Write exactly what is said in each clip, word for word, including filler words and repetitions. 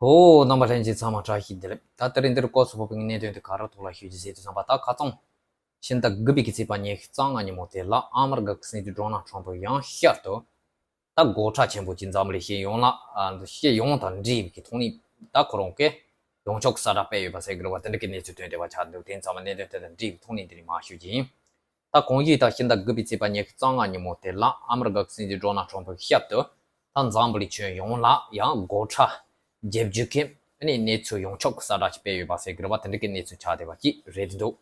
ཨོ། རྣམ་པ་ལྷན་རྒྱས་ཚང་མ་བཀྲ་ཤིས་བདེ་ལེགས། ད་དེ་རིང་འདིར་སྐོར་སུ་ཕོག་པའི་གནད་དོན་དེ་ག་རེ་ཐོག་ལ་ཞུ་རྒྱུ་ཟེར་དུས་ཙམ་པ། ད་ཁ་སང་ཕྱི་ཟླ་དགུ་པའི་གི་ཚེས་པ་ཉི་ཤུ་རྩ་ལྔ་ཉིན་མོ་དེ་ལ་ཨ་མི་རི་ཀ་གི་སྲིད་འཛིན་ཌོ་ནལ་ཁྲོམ་ཕུ་ཡང་བསྐྱར་དུ་ད་སྒོ་ཁྲལ་ཆེན་པོ་ཅིག་འཛམ་གླིང་སྤྱི་ཡོངས་ལ་ཨ་སྤྱི་ཡོངས་དང་འབྲེལ་བའི་གི་ཐོག་ནས་ད་ཁོ་རང་གིས་ཡོངས་ཁྱབ་གི་གསལ་བསྒྲགས་སྤེལ་ཡོད་པ་ཟེར་གི་རེད་བ། དེ་འདྲ་གི་གནས་ཚུལ་ཐོན་བསྡད་པ་ཆགས་འདུག་དེ་ཚང་མ་གནད་དོན་དེ་དང་འབྲེལ་བའི་ཐོག་ནས་འདི་ནས་མར་ཞུ་རྒྱུ་ཡིན། ད་གོང་ཞུས་ལྟར་ཕྱི་ཟླ་དགུ་པའི་ཚེས་པ་ཉི་ཤུ་རྩ་ལྔ་ཉིན་མོ་དེ་ལ་ཨ་མི་རི་ཀ་གི་སྲིད་འཛིན་ཌོ་ནལ་ཁྲོམ་ཕུ་བསྐྱར་དུ་ད་འཛམ་བུ་གླིང་ཁྱོན་ཡོངས་ལ་ཡང་སྒོ་ཁྲལ་བརྒྱབ་རྒྱུ་གི་ཨ་ནི་གནས་ཚུལ་ཡོངས་ཁྱབ་ཀྱི་གསལ་བསྒྲགས་ཤིག་སྤེལ་ཡོད་པ་ཟེར་གི་རེད་བ། དེ་འདྲ་གི་གནས་ཚུལ་ཆགས་བསྡད་པ་ཅིག་རེད་འདུག་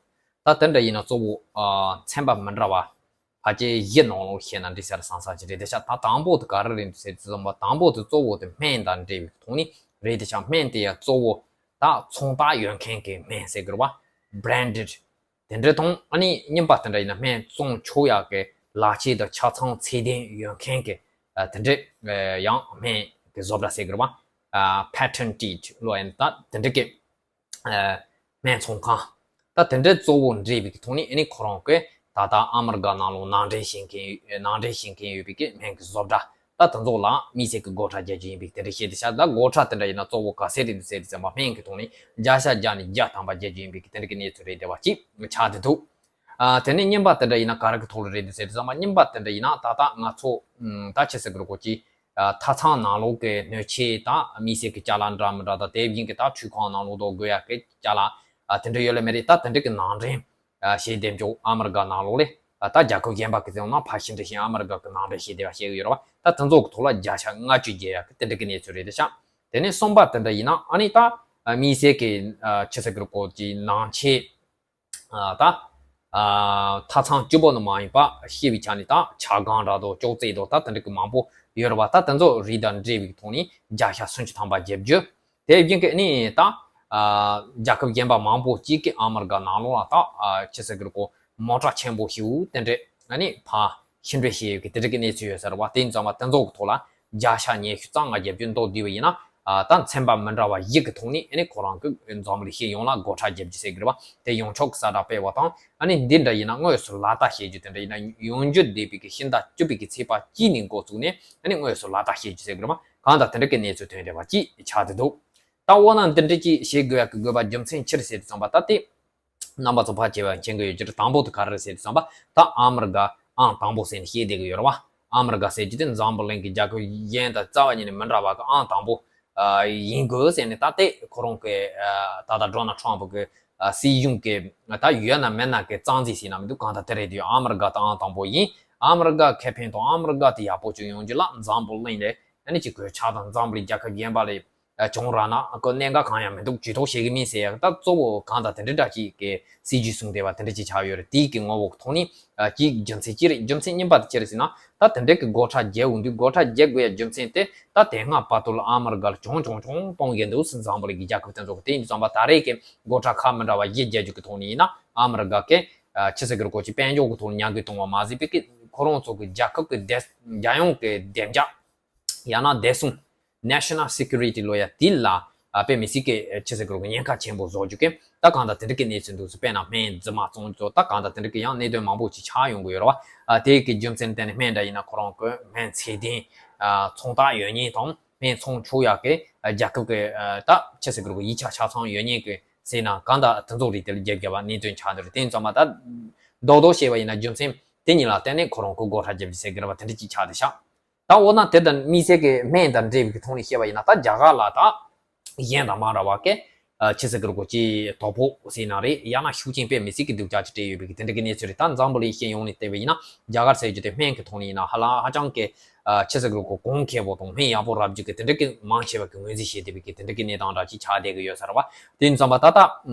ད་དེ་འདྲ་ཡིན་ན་གཙོ་བོ་ཨ་ཚན་པ་མི་འདྲ་བ་ཕལ་ཆེར་བཞི་ནང་ལོགས་བཤད་ན་འགྲིག་ས་རེད་བསམ་ས་ཅིག་རེད་དེ་ཤག་ད་དང་པོ་དེ་ག་རེ་རེད་འདུག་ཟེར་དུས་ཙམ་པ། དང་པོ་དེ་གཙོ་བོ་དེ་སྨན་དང་འབྲེལ་བའི་ཐོག་ནས་རེད་དེ་ཤག་སྨན་དེ་ཡང་གཙོ་བོ་ད་ཚོང་རྟགས་ཡོད་མཁན་གྱི་སྨན་ཟེར་གི་རེད་བ། བྷི་རེན་ཌེཌ། དེ་འདྲའི་དང་ཨ་ནི་གཉིས་པ་དེ་འདྲ་ཡིན་ན་སྨན་བཙོང་ཆོག་ཡག་གི་ལག་ཁྱེར་དང་ཆ་ཚང་ཚད་ལྡན་ཡོད་མཁན་གྱི་ཨ་དེ་འདྲའི་ཨ་ཡང་སྨན་གྱི་བཟོ་གྲྭ་ཟེར་གི་རེད་བ། ཨ་པེ་ཊེན་ཊེཌ་ལོ་ཡིན་ད་དེ་འདྲ་གི་ཨ་སྨན་ཚོང་ཁང་། ད་དེ་འདྲའི་གཙོ་བོ་འབྲེལ་བའི་ཐོག་ནས་ཨ་ནི་ཁོ་རང་གིས་ད་ལྟ་ཨ་མི་རི་ཀ་ནང་ལོགས་ནང་འདྲེན་བྱེད་མཁན་ནང་འདྲེན་བྱེད་མཁན་ཡོད་པའི་གི་སྨན་གྱི་བཟོ་གྲྭ། ད་དེ་ཚོ་ལ་དམིགས་བསལ་གྱི་སྒོ་ཁྲལ་རྒྱག་རྒྱུ་ཡིན་པའི་དེ་འདྲ་བཤད་དེ་ཤག་ད་སྒོ་ཁྲལ་དེ་འདྲ་ཡིན་ན་གཙོ་བོ་ག་ཚད་རེད་འདུག་ཟེར་དུས་ཙམ་པ་སྨན་གྱི་ཐོག་ནས་བརྒྱ་ཆ་བརྒྱ་ནས་བརྒྱ་ཐམ་པ་རྒྱག་རྒྱུ་ཡིན་པའི་གི་དེ་འདྲ་གི་གནས་ཚུལ་རེད་བསྡད་པ་ཅིག་ཆགས་བསྡད་འདུག་ཨ་དེ་ནས་གཉིས་པ་དེ་འདྲ་ཡིན་ན་ག་རེ་གི་ཐོག་ལ་རེད་འདུག་ཟེར་དུས་ཙམ་པ། གཉིས་པ་དེ་འདྲ་ཡིན་ན་ད་ལྟ་ང་ཚོ་ཨམ་ད་ཆི་ཟེར་གི་རེད་གོ་ཅི། ཨ་མཐའ་མཚམས་ནང་ལོགས་ཀྱི་སྣོད་ཆས་དང་དམིགས་བསལ་གྱི་ཅ་ལག་འདྲ་མི་འདྲ་དང་དེ་བཞིན་གྱི་ད་འཕྲུལ་ཁང་ནང་ལོགས་ཐོག་དགོས་ཡག་གི་ཅ་ལག་ཨ་དེ་འདྲ་ཡོད་ལ་མེད་རེད། ད་དེ་འདྲ་གི་ནང་འདྲེན་ཨ་བྱེད་བདེ་འཇུག་ཨ་མི་རི་ཀ་ནང་ལོགས་ལས་ཨ་ད་རྒྱལ་ཁབ་གཞན་པ་གི་ཚོང་ནང་ཕར་ཕྱིར་འདྲེན་བྱེད་ཨ་མི་རི་ཀ་གི་ནང་འདྲེན་བྱེད་བདེ་བ་བྱེད་ཀྱི་ཡོད་རེད་བ། ད་དེ་ཚོ་གི་ཐོག་ལ་བརྒྱ་ཆ་ལྔ་བཅུ་རྒྱག་ཡག་གི་དེ་འདྲ་གི་གནས་ཚུལ་རེད་དེ་ཤག་དེ་ནས་གསུམ་པ་དེ་འདྲ་ཡིན་ན་ཨ་ནི་ད་ཨ་དམིགས་བསལ་གྱི་ཨ་ཆི་ཟེར་གི་རེད་གོ་ཅི་ནང་ཆས། ཨ་ད་ཨ་མཐའ་མཚམས་གཅིག་པོ་ནི་མ་ཡིན་པ་ཤེས་པའི་ཆ་ནས་ད་ཇ་ཁང་འདྲ་དང་ཅོག་ཙེ་དང་ད་དེ་འདྲ་གི་མང་པོ་ཡོད་རེད་བ། ད་དེ་ཚོ་རིགས་དང་འབྲེལ་བའི་ཐོག་ནས་བརྒྱ་ཆ་སུམ་ཅུ་ཐམ་པ་རྒྱབ་རྒྱུ། དེ་བཞིན་གྱི་ནི་ད་ཨ་རྒྱལ་ཁབ་གཞན་པ་མང་པོ་གཅིག་གི་ཨ་མི་རི་ཀ་ནང་ལོགས་ལ་ད་ཨ་ཆི་ཟེར་གི་རེད་གོ་མོ་ཊ་ཆེན་པོ་ཞིག་དེ་འདྲས་ཨ་ནི་ཕར་ཕྱིར་འདྲེན་བྱས་ཡོད་གི་དེ་འདྲ་གི་གནས་ཚུལ་ཡོད་ས་རེད་བ། དེ་ཡིན་ཙང་མ་དེ་ཚོ་གི་ཐོག་ལ་བརྒྱ་ཆ་ཉི་ཤུ་རྩ་ལྔ་རྒྱབ་རྒྱུ་མདོར་བསྡུས་པ་ཡིན་ན། ཨ་ད་ཚན་པ་མི་འདྲ་བ་བཞི་གི་ཐོག་ནས་ཨ་ནི་ཁོ་རང་གི་འཛམ་གླིང་སྤྱི་ཡོངས་ལ་སྒོ་ཁྲལ་རྒྱབ་རྒྱུ་ཟེར་གི་རེད་བ། དེ་ཡོངས་ཁྱབ་ཀྱི་གསལ་བསྒྲགས་སྤེལ་བ་དང་ཨ་ནི་འདི་འདྲ་ཡིན་ན་དངོས་སུ་ལག་བསྟར་བྱེད་རྒྱུ་དེ་འདྲ་ཡིན་ན་ཡོང་རྒྱུ་བསྡད་པའི་གི་ཕྱི་ཟླ་བཅུ་པའི་གི་ཚེས་པ་གཅིག་ནས་འགོ་བཙུགས་ནས་ཨ་ནི་དངོས་སུ་ལག་བསྟར་བྱེད་རྒྱུ་ཟེར་གི་རེད་བ། གང་ལྟར་དེ་འདྲ་གི་གནས་ཚུལ་ཐོན་བསྡད་པ་ཅིག་ཆགས་བསྡད་འདུག་ད་འོ་ན་འདི་འདྲ་ཅིག་བྱེད་དགོས་ཡག་གི་དགོས་པ་རྒྱུ་མཚན་ཅི་རེད་ཟེར་དུས་ཙམ་པ་ད་དེ། རྣམ་པ་ཚོ་ཕལ་ཆེ་བས་མཁྱེན་གྱི་ཡོད་ཀྱི་རེད། དང་པོ་དེ་ག་རེ་རེད་ཟེར་དུས་ཙམ་པ་ད་ཨ་མི་རི་ཀ་ཨང་དང་པོ་ཟེར་ནས་བཤད་བསྡད་ཀྱི་ཡོད་རེད་བ། ཨ་མི་རི་ཀ་ཟེར་རྒྱུ་དེ་འཛམ་བུ་གླིང་གི་རྒྱལ་ཁབ་གཞན་དང་རྩ་བ་ཉིད་ནས་མི་འདྲ་བ་གི་ཨང་དང་པོ་ཨ་ཡིན་དགོས་ཟེར་ནས་ད་ལྟའི་ཁོ་རང་གི་ཨ་ད་ལྟ་ཌོ་ནལ་ཊམ་ཕུ་གི་ཨ་སྲིད་གཞུང་གི་ད་ཡོད་ན་མེད་ན་གི་རྩ་འཛིན་ཟེར་ན་མི་འདུག་གང་ལྟར་དེ་རེད་དུས་ཨ་མི་རི་ཀ་ད་ཨང་དང་པོ་ཡིན། ཨ་མི་རི་ཀ་ཁེ་ཕན་དང་ཨ་མི་རི་ཀ་དེ་ཡག་པོ་བྱུང་ཡོང་རྒྱུ་ལ་འཛམ་བུ་གླིང་ལས་ཨ་ནི་ཅིག་གོད་ཆག་དང་འཛམ་བུ་གླིང་རྒྱལ་ཁབ་གཞན་པ་ལས། བྱུང་ར་ན་ཁོ་གནད་འགག་གང་ཡང་མི་འདུག་ཇུས་གཏོགས་བྱེད་ཀྱི་མིན་ཟེར་ཡག་ད་གཙོ་བོ་གང་དང་དེ་འདྲ་འདྲ་ཅིག་གི་སྲིད་ཇུས་བཟུང་བསྡད་པ་དེ་འདྲ་ཅིག་ཆགས་ཡོད་རེད། དེའི་གི་ངོ་བོ་གི་ཐོག་ནས་ཨ་ཅིག་རྒྱུ་མཚན་ཅི་རེད། རྒྱུ་མཚན་གཉིས་པ་དེ་ཅི་རེད་ཟེར་ན་ད་དེ་འདྲའི་གི་སྒོ་ཁྲལ་རྒྱག་འོང་དུས་སྒོ་ཁྲལ་རྒྱག་དགོས་ཡ་རྒྱུ་མཚན་དེ་ད་དེ་སྔ་བར་དུ་ལ་ཨ་མི་རི་ཀ་ལ་ཅུང་ཅུང་ཅུང་གཏོང་གི་འདུག་ཟེར་འཛམ་བུ་གླིང་གི་རྒྱལ་ཁབ་དེ་ཚོ་གི་དེ་ཡིན་དུས་ཙམ་པ་ད་རེས་ཀྱི་སྒོ་ཁྲལ་ཁག་མི་འདྲ་བ་བཞི་རྒྱག་རྒྱུ་གི་ཐོག་ནས་ཡིན་ན་ཨ་མི་རི་ཀ་གི་ཨ་ཆི་ཟེར་གི་རེད་གོ་ཅི་དཔལ་འབྱོར་གི་ཐོག་ནས་ཉམས་རྒུད་གཏོང་བ་མ་ཟད་པའི་གི་ཁོ་རང་ཚོ་གི་རྒྱལ་ཁབ་གི་བདེ་རྒྱལ་ཡོངས་གི་བདེ་འཇགས། ཡང་ན་བདེ་སྲུང་། National Security ལོ་ཡ་དེ་ལ་ཨ་དཔེ་མི་སྲིད་ཀྱི་ཆི་ཟེར་གི་རེད་གོ་ཉེན་ཁ་ཆེན་པོ་བཟོ་རྒྱུ་གི་ད་གང་ལྟར་དེ་འདྲ་གི་གནས་ཚུལ་འདུག་ཟེར། དཔེར་ན་སྨན་རྫུན་མ་བཙོང་རྒྱུ་ད་གང་ལྟར་དེ་འདྲ་གི་ཡང་གནད་དོན་མང་པོ་ཅིག་ཆགས་ཡོང་གི་ཡོད་རེད་བ། ཨ་དེ་གི་རྒྱུ་མཚན་བརྟེན་ནས་སྨན་འདྲ་ཡིན་ན་ཁོ་རང་གི་སྨན་ཚད་ལྡན་ཨ་ཚོང་རྟགས་ཡོད་མཁན་དང་སྨན་འཚོང་ཆོག་ཡག་གི་ཨ་རྒྱལ་ཁབ་ཀྱི་ཨ་ད་ཆི་ཟེར་གི་རེད་གོ་ཡིག་ཆ་ཆ་ཚང་ཡོད་མཁན་གི་ཟེར་ན་གང་ལྟར་དེ་ཚོ་རིགས་དེ་ལ་རྒྱབ་རྒྱབ་པ་གནད་དོན་ཆགས་འདུག་རེད། དེ་ཡིན་ཙང་མ་ད་རྡོག་རྡོག་བཤད་པ་ཡིན་ན་རྒྱུ་མཚན་དེ་གཉིས་ལ་བརྟེན་ནས་ཁོ་རང་གི་སྒོ་ཁྲལ་རྒྱབ་རྒྱུ་ཟེར་གི་རེད་བ། དེ་འདྲ་ཅིག་ཆགས་བསྡད་ཤག་ད་འོ་ན་དེ་དང་དམིགས་བསལ་གྱི་སྨན་དང་འབྲེལ་བའི་གི་ཐོག་ནས་བཤད་པ་ཡིན་ན་ད་རྒྱ་གར་ལ་ད་གཞན་དང་མ་འདྲ་བ་གི་ཨ་ཆི་ཟེར་གི་རེད་གོ་ཅི་དོ་ཕོག་ཟེར་ན་རེད། ཡང་ན་ཤུགས་རྐྱེན་དཔེ་མི་སྲིད་ཀྱི་སྡུག་ཅག་ཅིག་སྤྲད་ཡོད་པའི་གི་དེ་འདྲ་གི་གནས་ཚུལ་རེད། ད་འཛམ་བུ་གླིང་སྤྱི་ཡོངས་ནས་བལྟས་པ་ཡིན་ན་རྒྱ་གར་ཟེར་རྒྱུ་དེ་སྨན་གི་ཐོག་ནས་ཡིན་ན་ཧ་ལམ་ཧ་ཅང་གི་ཨ་ཆི་ཟེར་གི་རེད་གོ་གོང་ཁེ་པོ་དང་སྨན་ཡག་པོ་རག་རྒྱུ་གི་དེ་འདྲ་གི་མང་ཆེ་བ་གི་ངོས་འཛིན་བྱེད་བསྡད་པའི་གི་དེ་འདྲ་གི་གནས་སྟངས་འདྲ་ཅིག་ཆགས་བསྡད་གི་ཡོད་ས་རེད་བ། དེ་ཡིན་ཙང་མ་ད་ལྟ་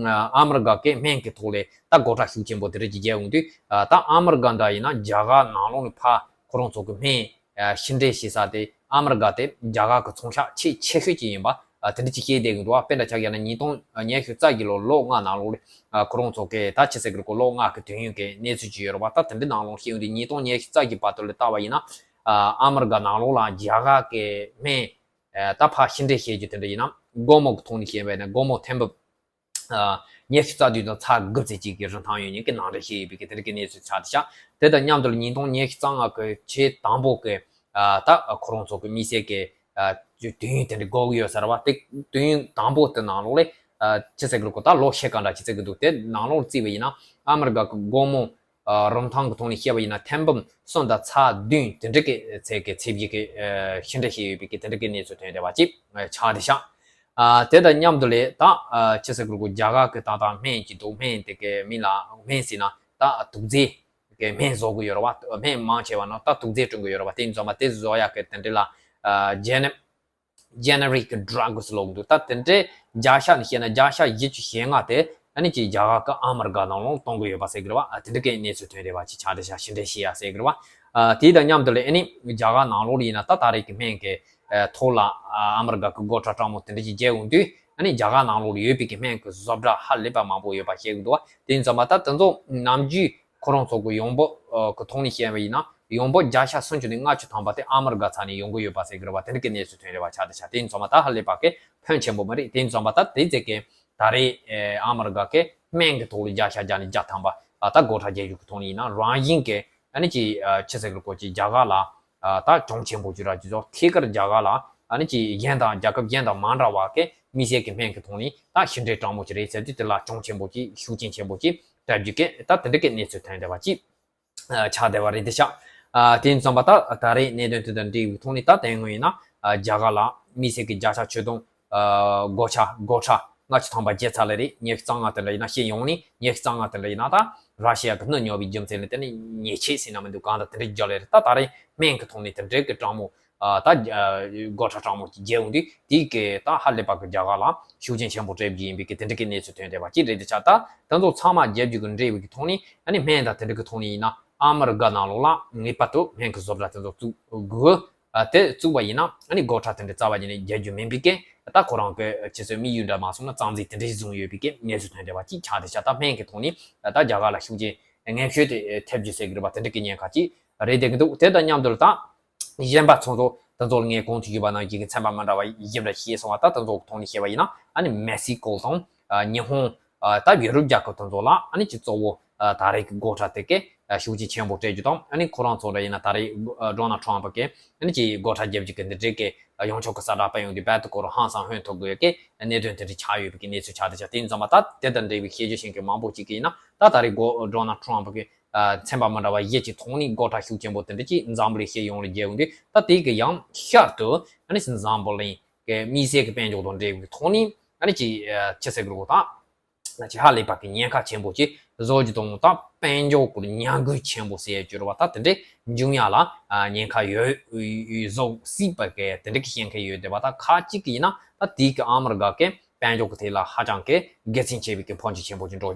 ཨ་མི་རི་ཀ་གི་སྨན་གི་ཐོག་ལས་ད་སྒོ་ཁྲལ་ཤུགས་ཆེན་པོ་དེ་འདྲ་ཅིག་རྒྱག་ཡོང་དུས་ཨ་ད་ཨ་མི་རི་ཀ་འདྲ་ཡིན་ན་རྒྱ་གར་ནང་ལོགས་ནས་ཕར་ཁོ་རང་ཚོ་གི་སྨན་ཨ་ཕྱིར་འདྲེན་བྱེད་ས་དེ་ཨ་མི་རི་ཀ་དེ་རྒྱ་གར་གི་ཚོང་ཤག་ཆེས་ཆེ་ཤོས་ཅིག་ཡིན་པ་ཨ་དེ་འདྲ་ཅིག་བཤད་བསྡད་ཀྱི་འདུག་བ། དཔེར་ན་ཆ་བཞག་ན་ཉིས་སྟོང་ཉི་ཤུ་རྩ་བཞི་ལོ་ལོ་ལྔ་ནང་ལོགས་ལ་ཨ་ཁོ་རང་ཚོ་གི་ད་ཆི་ཟེར་གི་རེད་གོ་ལོ་ལྔ་གི་དུས་ཡུན་གི་གནས་ཚུལ་ཅིག་ཡོད་རེད་བ། ད་དེ་འདྲ་ནང་ལོགས་བཤད་ཡོང་དུས་ཉིས་སྟོང་ཉི་ཤུ་རྩ་བཞི་བར་དུ་ལ་བལྟས་པ་ཡིན་ན་ཨ་ཨ་མི་རི་ཀ་ནང་ལོགས་ལ་རྒྱ་གར་གི་སྨན་ཨ་ད་ཕར་ཕྱིར་འདྲེན་བྱེད་རྒྱུ་དེ་འདྲ་ཡིན་ན་སྒོར་མོ་གི་ཐོག་ནས་བཤད་པ་ཡིན་ན་སྒོར་མོ་ཐེར་འབུམ། ཨ་ཉི་ཤུ་རྩ་བདུན་དང་ཚེག་དགུ་ཙམ་ཅིག་གི་རིན་ཐང་ཡོད་མཁན་གྱི་ནང་འདྲེན་བྱས་ཡོད་པའི་གི་དེ་འདྲ་གི་གནས་ཚུལ་ཆགས་བསྡད་ཤག་དེ་དང་མཉམ་དུ་ཉིས་སྟོང་ཉི་ཤུ་རྩ་ལྔ་གི་ཆེས་དང་པོ་གི་ཨ་ད་ཁོ་རང་ཚོ་གི་དམིགས་བསལ་གྱི་ཨ་ དུས་ཡུན་དེ་འདྲ་འགོར་གྱི་ཡོད་ས་རེད་བ། དེ་དུས་ཡུན་དང་པོ་དེ་ནང་ལོགས་ལ་ཅི་ཟེར་གི་རེད་གོ། ད་ལོ་ཕྱེད་ཀ་འདྲ་ཅིག་བརྩི་གི་འདུག་དེ་ནང་ལོགས་བརྩིས་པ་ཡིན་ན་ཨ་མི་རི་ཀ་གི་སྒོར་མོ་རིན་ཐང་གི་ཐོག་ནས་བཤད་པ་ཡིན་ན་ཐེར་འབུམ་གསུམ་དང་ཚེག་བདུན་དེ་འདྲ་གི་ཚད་ཀྱི་ཚད་གཞི་གི་ཕྱི་འབྲེལ་བྱས་ཡོད་པའི་གི་དེ་འདྲ་གི་གནས་ཚུལ་ཐོན་བསྡད་པ་ཅིག་ཆགས་བསྡད་ཤག་དེ་དང་མཉམ་དུ་ལས་ད་ཅི་ཟེར་གི་རེད་གོ། རྒྱ་གར་གི་ད་ལྟ་སྨན་གྱི་འདུག་སྨན་དེ་གི་མིང་ལ་སྨན་ཟེར་ན་ད་དུག་རྫས་གི་སྨན་བཟོ་གི་ཡོད་རེད་བ། སྨན་མང་ཆེ་བ་ནང་ད་དུག་རྫས་བསྐྲུན་གི་ཡོད་རེད་བ། དེ་ཡིན་ཙང་མ་དེ་བཟོ་ཡག་གི་དེ་འདྲ་ལ་ཇེ་ནེ་generic drugs ལབ་འདུག་ད་དེ་འདྲའི་བརྒྱ་ཆ་ནས་བཤད་ན་བརྒྱ་ཆ་བཞི་བཅུ་ཞེ་ལྔ་དེ་ཨ་ནི་ཅིག་རྒྱ་གར་གི་ཨ་མི་རི་ཀ་ནང་ལོགས་གཏོང་གི་ཡོད་པ་ཟེར་གི་རེད་བ། ཨ་དེ་འདྲ་གི་གནས་ཚུལ་ཐོན་རེད་བ། ཅིག་ཆ་དེ་ཆ་ཕྱི་འབྲེལ་བྱེད་ཡ་ཟེར་གི་རེད་བ། ཨ་དེ་དང་མཉམ་དུ་ལ་ཨ་ནི་རྒྱ་གར་ནང་ལོགས་ལ་ཡིན་ན་ད་ད་རེས་ཀྱི་སྨན་གྱི་ཨ་ཐོག་ལ་ཨ་ཨ་མི་རི་ཀ་གི་སྒོ་ཁྲལ་སྤྲང་མོ་དེ་འདྲ་ཅིག་བརྒྱབ་ཡོང་དུས་ཨ་ནི་རྒྱ་གར་ནང་ལོགས་ལ་ཡོད་པའི་གི་སྨན་གྱི་བཟོ་གྲྭ་ཧ་ལས་པ་མང་པོ་ཡོད་པ་བཤད་གི་འདུག་བ། དེ་ཡིན་ཙང་མ་ད་དེ་ཚོ་ནམ་རྒྱུན་ཁོ་རང་ཚོ་གི་ཡོང་འབབ་ཨ་གི་ཐོག་ནས་བཤད་པ་ཡིན་ན་ཡོང་འབབ་བརྒྱ་ཆ་སུམ་ཅུ་ནས་ལྔ་བཅུ་ཐམ་པ་དེ་ཨ་མི་རི་ཀ་ཚ་ནས་ཡོང་གི་ཡོད་པ་ཟེར་གི་རེད་བ། དེ་འདྲ་གི་གནས་ཚུལ་ཐོན་རེད་བ། ཆ་དེ་ཆ་དེ་ཡིན་ཙང་མ་ད་ཧ་ལས་པ་གི་ཕོན་ཆེན་པོ་མ་རེད། དེ་ཡིན་ཙང་མ་ད་དེ་ཚེ་གི་ད་རེས་ཨ་མི་རི་ཀ་གི་སྨན་གི་ཐོག་ལ་བརྒྱ་ཆ་བརྒྱ་ནས་བརྒྱ་ཐམ་པ་ཨ་ད་སྒོ་ཁྲལ་རྒྱག་རྒྱུ་གི་ཐོག་ནས་ཡིན་ན་རང་བཞིན་གི་ཨ་ནི་ཅིག་ཨ་ཅི་ཟེར་གི་རེད་གོ། ཅིག་རྒྱ་གར་ལ་ཨ་ད་གྱོང་ཆེན་པོ་ཅིག་རག་རྒྱུ་ཚོ་ཐད་ཀར་རྒྱ་གར་ལ་ཨ་ནི་ཅིག་གཞན་དང་རྒྱལ་ཁབ་གཞན་དང་མ་འདྲ་བ་གི་དམིགས་བསལ་གི་སྨན་གི་ཐོག་ནས་ད་ཕྱི་འབྲེལ་སྤྲང་མོ་ཅིག་རེད་ཟེར་དུས་དེ་ལ་གྱོང་ཆེན་པོ་ཅིག་ཤུགས་རྐྱེན་ཆེན་པོ་ཅིག་སྤྲད་རྒྱུ་གི་ད་དེ་འདྲ་གི་གནས་ཚུལ་ཐོན་བསྡད་པ་ཅིག་ཆགས་བསྡད་པ་རེད་དེ་ཤག་ཨ་དེ་ཡིན་ཙང་པ་ད་ད་རེས་གནད་དོན་དེ་དང་འབྲེལ་བའི་ཐོག་ནས་ད་དེ་སྔོན་ཡིན་ན་ཨ་རྒྱ་གར་ལ་དམིགས་བསལ་གྱི་བརྒྱ་ཆ་ཆོད་དོན་ཨ་སྒོ་ཁྲལ་སྒོ་ཁྲལ་ལྔ་བཅུ་ཐམ་པ་བརྒྱབ་ཚར་ལེ་རེད། ཉི་ཤུ་རྩ་ལྔ་དེ་འདྲ་ཡིན་ན་ཤེས་ཡོང་ནི་ཉི་ཤུ་རྩ་ལྔ་དེ་འདྲ་ཡིན་ན་ད་ར་ཤི་ཡ་གི་སྣུམ་ཉོ་བའི་རྒྱུ་མཚན་ལ་བརྟེན་ནས་ཉེས་ཆད་ཟེར་ན་མི་འདུག་གང་ལྟར་དེ་འདྲ་བརྒྱབ་ལེ་རེད། ད་ད་རེས་སྨན་གྱི་ཐོག་ནས་དེ་འདྲའི་གི་སྤྲང་མོ་ཨ་ད་ཨ་སྒོ་ཁྲལ་སྤྲང་མོ་ཅིག་བརྒྱབ་ཡོང་དུས་དེའི་གི་ད་ཧ་ལས་པ་གི་རྒྱ་གར་ལ་ཤུགས་རྐྱེན་ཆེན་པོ་སྤྲད་རྒྱུ་ཡིན་པའི་གི་དེ་འདྲ་གི་གནས་ཚུལ་ཐོན་བསྡད་པ་ཅིག་རེད་དེ་ཆགས། ད་དེ་ཚོ་ཚང་མ་རྒྱབ་རྒྱུ་གི་འབྲེལ་བའི་གི་ཐོག་ནས་ཨ་ནི་སྨན་དང་དེ་འདྲ་གི་ཐོག་ནས་ཡིན་ན་ཨ་མི་རི་ཀ་ནང་ལོགས་ལ་ངེས་པར་དུ་སྨན་གི་བཟོ་གྲྭ་དེ་ཚོ་བཙུགས་དགོས། ཨ་དེ་བཙུགས་པ་ཡིན་ན་ཨ་ནི་སྒོ་ཁྲལ་དེ་འདྲ་རྩ་བ་ཉིད་ནས་རྒྱག་རྒྱུ་མིན་པའི་གི་ད་ཁོ་རང་གི་ཁྱེད་ཚོའི་དམིགས་ཡུལ་འདྲ་མ་སོང་ན་རྩ་འཛིན་དེ་འདྲ་ཞིག་བཟུང་ཡོད་པའི་གི་གནས་ཚུལ་ཐོན་བསྡད་པ་ཅིག་ཆགས་དེ་ཆགས། ད་སྨན་གི་ཐོག་ནས་ད་རྒྱ་གར་ལ་ཤུགས་རྐྱེན་ངན་ཤོས་དེ་ཐེབས་རྒྱུ་ཟེར་གི་རེད་པ། དེ་འདྲ་གི་ཉེན་ཁ་ཅིག་རེད་བསྡད་གི་འདུག་དེ་དང་མཉམ་དུ་ལ་ད་གཞན་པ་ཚོ་ཚོ་དེ་ཚོ་ལ་ངས་གོང་དུ་ཞུས་པ་ནང་བཞིན་གི་ཚན་པ་མི་འདྲ་བ་བཞི་འདྲ་ཤེས་སོང་བ། ད་དེ་ཚོ་གི་ཐོག་ནས་བཤད་པ་ཡིན་ན་ཨ་ནི་མེག་སི་ཀོ་དང་ཨ་ཉི་ཧོང་ཨ་ད་ཡུ་རོབ་རྒྱལ་ཁབ་དེ་ཚོ་ལ་ཨ་ནི་ཅིག་གཙོ་བོ་ཨ་ད་རེས་ཀྱི་སྒོ་ཁྲལ་དེ་གའི་ཨ་ཤུགས་རྐྱེན་ཆེན་པོ་སྤྲད་རྒྱུ་དང་། ཨ་ནི་ཁོ་རང་ཚོ་འདྲ་ཡིན་ན་ད་རེས་ཨ་ཌོ་ནལ་ཊམ་པ་གིས་ཨ་ནི་ཅིག་སྒོ་ཁྲལ་རྒྱབ་རྒྱུ་གི་འདི་འདྲའི་གི་ཡོང་ཆོག་གི་གསལ་བསྒྲགས་སྤེལ་ཡོང་དུས་རྦད་དེ་ཁོ་རང་ཧང་སང་ཧོན་ཐོག་དགོས་ཀྱི་གནད་དོན་དེ་འདྲ་ཆགས་ཡོད་པའི་གི་གནས་ཚུལ་ཆགས་དེ་ཆགས། དེ་ཡིན་ཙང་མ་ད་དེ་དང་འབྲེལ་བའི་ཤེས་རྒྱུ་ཤེས་མཁན་མང་པོ་ཅིག་གིས་ཡིན་ན་ད་ད་རེས་སྒོ་ཌོ་ནལ་ཊམ་པ་གི་ཨ་ཚན་པ་མི་འདྲ་བ་བཞི་གི་ཐོག་ནས་སྒོ་ཁྲལ་ཤུགས་ཆེན་པོ་དེ་འདྲ་ཅིག་འཛམ་བུ་གླིང་སྤྱི་ཡོངས་ལ་རྒྱག་ཡོང་དུས་ད་དེ་གི་ཡང་ཤར་དུ་ཨ་ནི་འཛམ་བུ་གླིང་གི་དམིགས་བསལ་གྱི་དཔལ་འབྱོར་དང་འབྲེལ་བའི་ཐོག་ནས་ཨ་ནི་ཅིག་ཨ་ཅི་ཟེར་དགོས་རེད་གོ། ད་ཅིག་ཧ་ལས་པ་གི་ཉེན་ཁ་ཆེན་པོ་ཅིག་བཟོ་རྒྱུ་དང་། ད་དཔལ་འབྱོར་སྐོར་ཉམས་རྒུད་ཆེན་པོ་ཟེར་ཡ་ཅིག་ཡོད་རེད་བ། ད་དེ་འདྲའི་འབྱུང་ཡ་ལ་ཨ་ཉེན་ཁ་ཡོད་བཟོ་སྲིད་པ་གི་དེ་འདྲ་གི་བཤད་མཁན་ཡོད་བསྡད་པ། ད་ཁ་ཅིག་གིས་ཡིན་ན་ད་དེའི་གི་ཨ་མི་རི་ཀ་གི་དཔལ་འབྱོར་གི་ཐད་ལ་ཧ་ཅང་གི་དགེ་མཚན་ཆེ་བའི་གི་ཕོན་ཆེན་ཆེན་པོ་ཅིག་འགྲོ་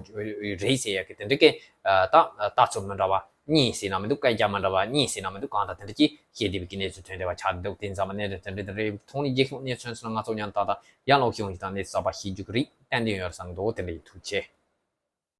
རེད་ཟེར་ཡ་གི་དེ་འདྲ་གི་ཨ་ད་ལྟ་ཚུལ་མི་འདྲ་བ་གཉིས་ཟེར་ན་མི་འདུག་སྐད་ཆ་མི་འདྲ་བ་གཉིས་ཟེར་ན་མི་འདུག་གང་ལྟར་དེ་འདྲ་ཅིག་བཤད་བསྡད་པའི་གི་གནས་ཚུལ་ཐོན་བསྡད་པ་ཆགས་འདུག་དེ་ཙམ་པ་གནད་དོན་དེ་འདྲ་དེ་འདྲའི་ཐོག་ནས་རྗེས་ལུས་གནས་ཚུལ་སོགས་ལ་ང་ཚོ་ཉན་ཏག་ཏག་ཡང་ལོག་ཤོད་ཡོང་དང་གནས་ཚུལ་གསར་པ་ཤེས་རྒྱུ་གི་རེད། ཏན་ཏན་ཡོད་རེད་བསམ་འདུག་དེ་འདྲ་ཡིན། ཐུགས་རྗེ་ཆེ།